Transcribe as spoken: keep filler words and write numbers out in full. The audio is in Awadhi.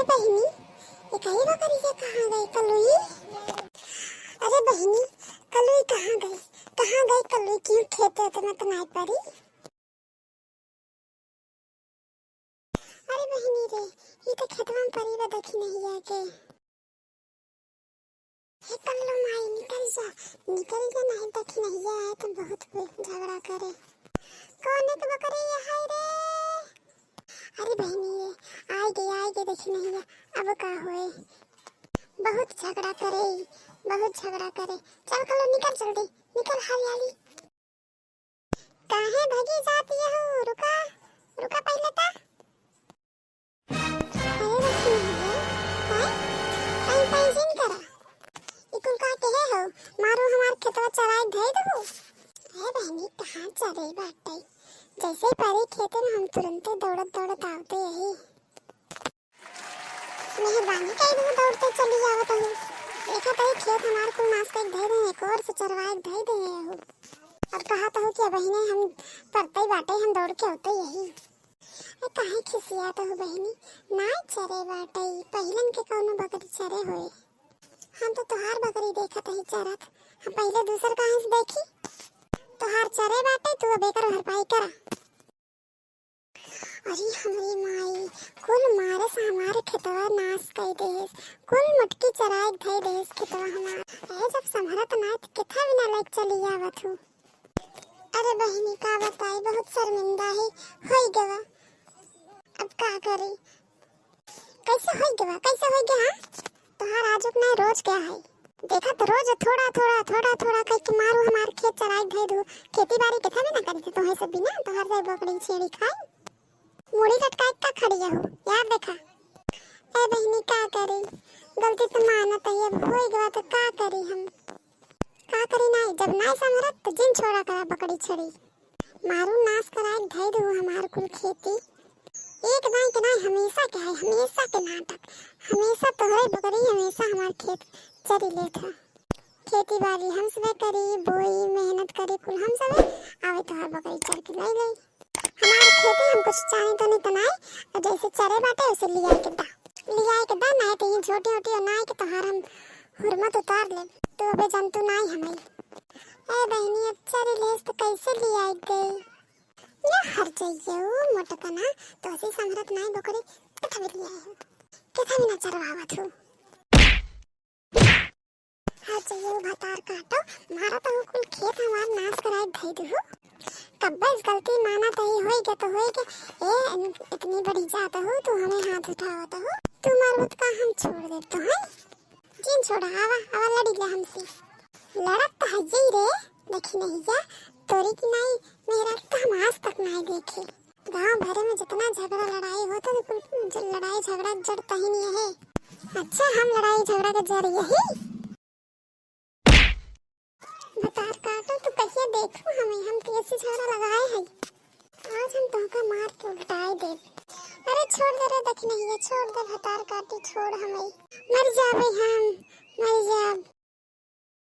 बहिनी, ये कई बकरिया कहाँ गई कलुई? अरे बहिनी, कलुई कहाँ गई? कहाँ गई कलुई? क्यों खेते उतना तो नाई पड़ी? अरे बहिनी रे, ये तो खेतवा में परी बा, देखी नहीं आके। हे कल्लू माई, निकल जा, निकल जा, नहीं देखी नहीं आए तो बहुत बे-, झगड़ा करे। कौन एक बकरी ये है रे? अरे बहिनी रे, आए गे, आए गे, देखी नहीं है, अब का होए? बहुत झगड़ा करे, बहुत झगड़ा करे। चल कल्लू, निकल जल्दी, निकल हाली हाली। काहे भगी जात यहू? रुका, रुका पहिले त। अरे रखी नहीं है, हैं? कहीं कहीं जिन करा। ई कुल का कहे हो? मारू हमार खेतवा चराई धई दहू। अरे बहिनी, कहाँ चरे बाटे? जैसे ही परी खेते में हम तुरंते दौड़त दौड़त आवते यही। मेहरबानी कई दहू, दौड़ते चली आवत हूँ। देखा तो खेत हमार कुल नाश कई धई दे, एक और से चरवाए धई दे हो। अब कहा तो कि बहिने हम परते ही बाटे, हम दौड़ के होते यही। ए, काहे खिसियात हो बहिनी? नाय चरे बाटे, पहिलन के कौनो बकरी चरे होए। हम तो तोहार बकरी देखत ही चरत, हम पहिले दूसर काहे से देखी? तोहार चरे बाटे, तू अब एकर भरपाई करा। अरे हमरी माई, कुल मारे से हमार खेतवा नाश कई देहेस, कुल मटकी चराए धई देहेस खेतवा हमार। ए, जब संभरत नाय त केथा बिना लायक चली आवत हूँ। अरे बहिनी, का बताई, बहुत शर्मिंदा है, होई गवा। अब का करी? कैसे होई गवा, कैसे होई गवा? हाँ? तोहार आजुक ना रोज क्या है? देखा तो रोज थोड़ा, थोड़ा, थोड़ा, थोड़ा कह के मारू हमार खेत चराई धई दू। खेती बाड़ी के थमे ना करी थे तोहे सब बिना, तोहार जाए बकरी छेड़ी खाई। मुड़ी लटकाए का खड़ी हो, यार देखा। ए बहिनी, का करी? गलती तो मानत है, अब होई गवा तो का करी हम? का करी नाई, जब नाई संभरत तो जिन छोड़ा करा बकरी छेड़ी। मारू नाश कराए धई दू हमार कुल खेती। एक नाई के नाई, हमेशा के है, हमेशा के नाटक। हमेशा तोहरे बकरी, हमेशा हमार खेत चरी लेत है। खेती बाड़ी हम सबे करी, बोई, मेहनत करी, कुल हम सबे, आवे तोहर बकरी चर के ले ले। हमार खेती हम कुछ चाहे तो नहीं तनाई, और जैसे चरे बाटे उसे लिया के दा, लिया के दा, नाई तो ये झोटी होटी और नाई के तोहार हम हुरमत उतार ले। तू अबे जंतु नाई हमें। ए बहिनी, अब चरी लेस तो कैसे लिया दे? या हर जाइए ऊ मोटकना, तो असी संभरत नाई बकरी, कथा भी लिया है, कथा भी ना चरवावत हूँ। हर जाइए ऊ भतार काटो, मारा तो कुल खेत हमार नाश कराए धई दू। कब्बे इस गलती माना तही होई गया तो होई गया। ए, इन-, इतनी बड़ी जात हो, तू हमें हाथ उठावत हो, तू मारबत का हम छोड़ देत तो है। जिन छोड़ा, आवा, आवा लड़ी ले हमसे। लड़त तो है यही रे, देखी नहीं क्या, तोरी की नाई, मेहरा तो हम आज तक नाई देखे। गांव भरे में जितना झगड़ा लड़ाई होता तो कुल जो लड़ाई झगड़ा जड़ तही नहीं है। अच्छा, हम लड़ाई झगड़ा के जड़ यही? भतार काटो, तू कहिया देखू हमें, हम कैसे झगड़ा लगाए हैं। आज हम तोहका मार के उलटाए देब। अरे छोड़ दे रे दखिनहिया, छोड़ दे भतार काटी, छोड़ हमें। मर जाबे हम, मर जाब।